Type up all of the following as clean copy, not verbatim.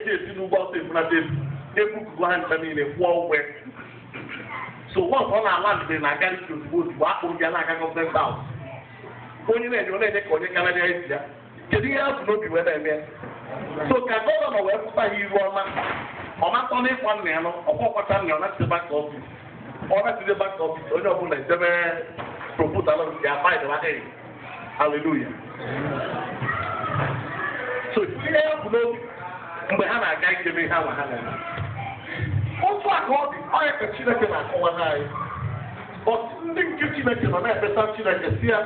Esi n'ugbo ọsọ ebunata ebu ebukugo ha ncha niile kwụọ ụgwọ. So once ọ na-ala mgbe na-aga isi ozugbo ozugbo akpụrụ ya na-aga government house. Onye na-enye ọ na-enye ka onye karịa isi ya. Kedu ihe ha bụ n'obi wee na-eme ya? So ka governor wee pụta ya iru ọma, ọ matọ n'ịkwa nna ya nụ, ọkwa ọkwacha nna ya, ọ nachite back office. Ọ nachite back office, onye ọbụla edebe proposal ya file in. Hallelujah. So ihe ya bụ n'obi mgbe ha na-aga ijebe ihe ahụ ha na-eme. Otu a ka ọ dị, ọ ya ka Chineke na-akọwa anyị. But ndị nke Chineke nọ na-ekpesa Chineke si ya,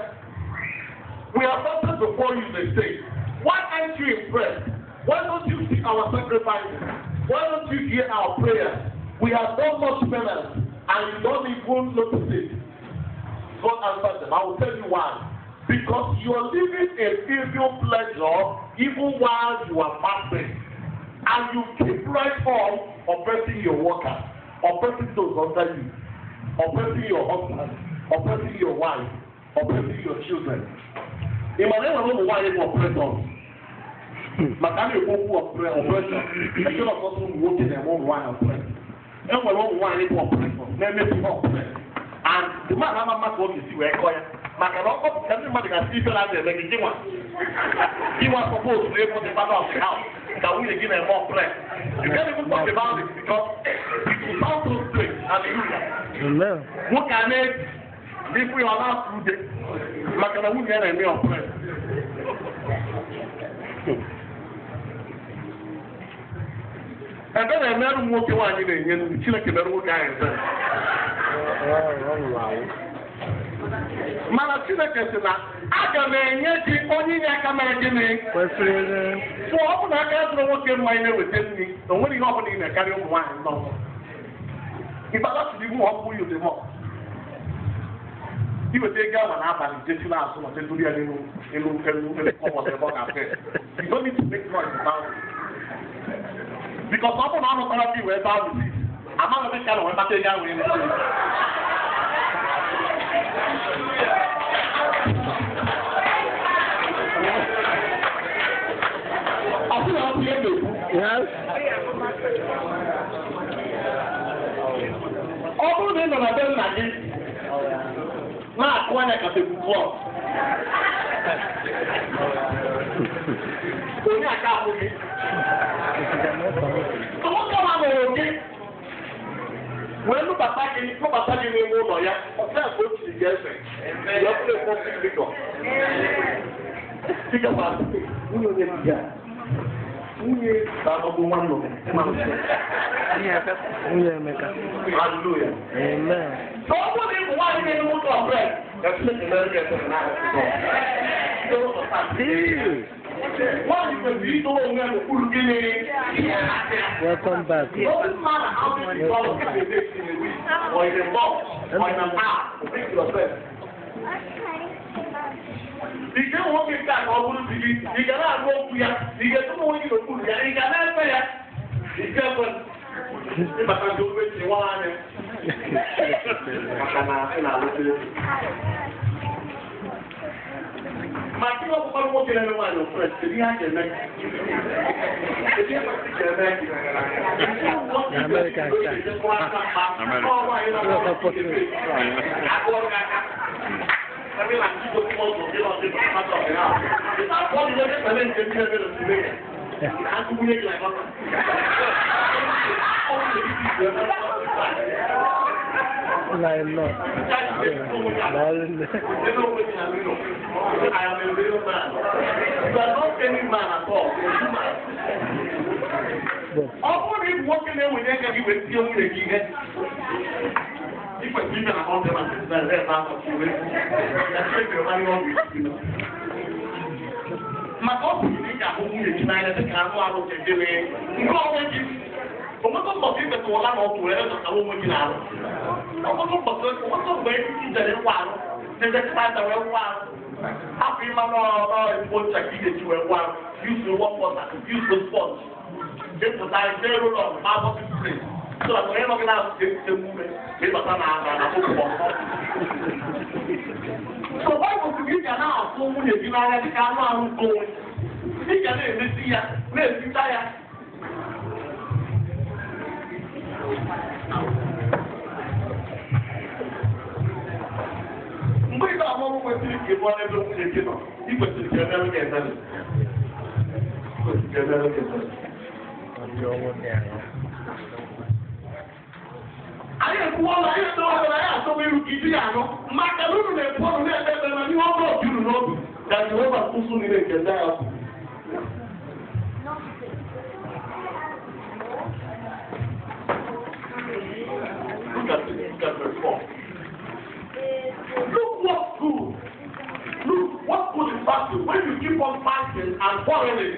"We are fasted before you," they say. "Why aren't you impressed? Why don't you see our sacrifices? Why don't you hear our prayers? We have done much penance and you don't even notice it." God answered them, "I will tell you why. Because you are living in evil pleasure even while you are fasting. And you keep right on oppressing your workers, oppressing those under you, oppressing your husband, oppressing your wife, oppressing your children." Ị ma na enwere ụmụ nwaanyị bụ oppressors? Maka a na-ekwu okwu oppression, echere ọtụtụ ụmụ nwoke na-eme ụmụ nwaanyị oppress. Enwere ụmụ nwaanyị bụ oppressors na-emebi ha oppress. And the man ama mma ka ọ ga-esi wee kọ ya. Maka na ọ kọpụta, ndị mmadụ ga-asị ife na eme gị gịnwa. Gịnwa suppose na ịbụ the father of the house ka nwunye gị na-eme oppress. You can't even talk about it because it will sound so strange. Hallelujah. Amen. Nwoke a na-eji ịfụ ya, ọ na-asụ ude maka na nwunye ya na-eme oppress. Ebe na-emerụ nwoke nwaanyị na-enye nri, Chineke mere nwoke ahụ ebere. Ọ nwụrụ anwụ. Mana Chineke sị na aga m enye gị onye inye aka mere gịnị? Kwesịrị. So ọ bụ na aka dụrụ nwoke mma ị na-eweta nri na o nwere ihe ọbụla ị na-ekarị ụmụ nwaanyị ndị ọzọ. If I should even humble you the more. Iweta ego ahụ n'abalị, jesi n'azụ ma jeduru ya n'elu elu elu elu cupboard ebe ọ ga-afụ ya. You don't need to make noise about it. Because ọ bụrụ na ọ nụtara gị wee baa with it, amaghị m ka na wee kpata ego ahụ ị na-ete. Ọ sị na ọ bụ ihe na-ekwu. Yes. Ọ bụrụ na ị nọ na be nna gị na-akụ anya ka table cloth, onye aka ahụ gị, nwoke ọma nụrụ gị wee nụbata gị n'ime ụlọ ya, ọsọ ya ka o chiri gị eze ya bụrụ public figure. Chigakwa nwunye onye dị ya, nwunye na-adọgbu nwa nnụnụ. Nwunye Emeka. Hallelujah. Amen. So ọ bụrụ na ị bụ nwaanyị na-enye nwoke oppress, ka Chineke mere gị ebere n'aha Jizọs. Nwaanyị kwesịrị idowe onwe ya n'okpuru gịnị? Welcome back. It doesn't matter how many dollars you make in a week or in a month or in an hour. Think yourself. Ị ga-enwe nwoke nke a ka ọ bụrụ di gị, ị ga na-agụ okwu ya, ị ga-edobe onwe gị n'okpuru ya, ị ga na-efe ya. Ị ga-ekwe ịbata ndị okwu echi nwa anya maka na ị na-alụta ego. Ma gị ọbụkwara nwoke na-eme nwaanyị oppress, kedu ihe a ga-eme? Kedu ihe kwesịrị ga-eme? America nke a. Nna nnọọ. Daalụ nne. I am a real man. You are not any man at all. You are a human. Ọ bụrụ na ị bụ nwoke na-enwenye aka gị wee tie nwunye gị ihe, ị kwesịrị ime na ọ dị na na na na Chineke mara ihe ọ ga-esi ime. Maka ọ bụ na ị ga-ahụ nwunye gị n'anya dị ka anụ arụ nke gịnị? Nke onwe gị. Onwetụ mbọchị imetụwala na ọgwụ were dọtara onwe gị n'arụ. Ọtụtụ mbọchị, ọtụtụ mgbe ị jere ịwa arụ, jebe klaasị wee wa arụ. Hapụ ịma n'ezigbo ncha ka ị ga-eji wee wa arụ. Use warm water, use sponge. Ịpụta jee roll on ma body spray. So that onye nọ gị na-asụ ga-ekute ume ma ịbata na ụkwụ ọsọ. So Bible sị gị ga na-afụ nwunye gị n'anya dịka anụ ahụ nke onwe. Ị ga na-emesi ya, na-esita ya. Mgbe ị na-amụ ọrụ kwesịrị ka ị bụọ n'ebe nwunye gị nọ, ị kwesịrị ka emere gị ebere. Kwesịrị ka emere gị ebere. Anyị ekwuola, anyị edowe, anyị achọwa iru ka iji ya anụ, maka na unu na-ekwu ọnụ na-ekpe ekpere na ihe ọbụla obi unu n'obi ka Jehova kwụsụ niile nke ndị agha kwuru. Look at this, look at verse 4. Look what good. Look what good is fasting when you keep on fighting and quarreling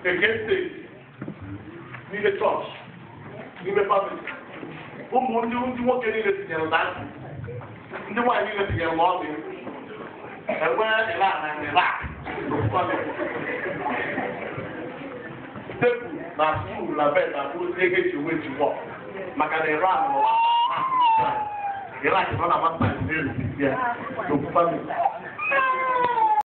against it. N'ime chọọchị, n'ime family, ụmụ ndị nwoke niile tinyere na ntị, ndị nwaanyị niile tinyere n'ọnụ, enwee Iran na Iraq family. Tebụl na stool na bed na bụrụ ego eji ewe ji wọ maka na Iran nọ na Iraq nọ na one time n'elu ya n'okwu family.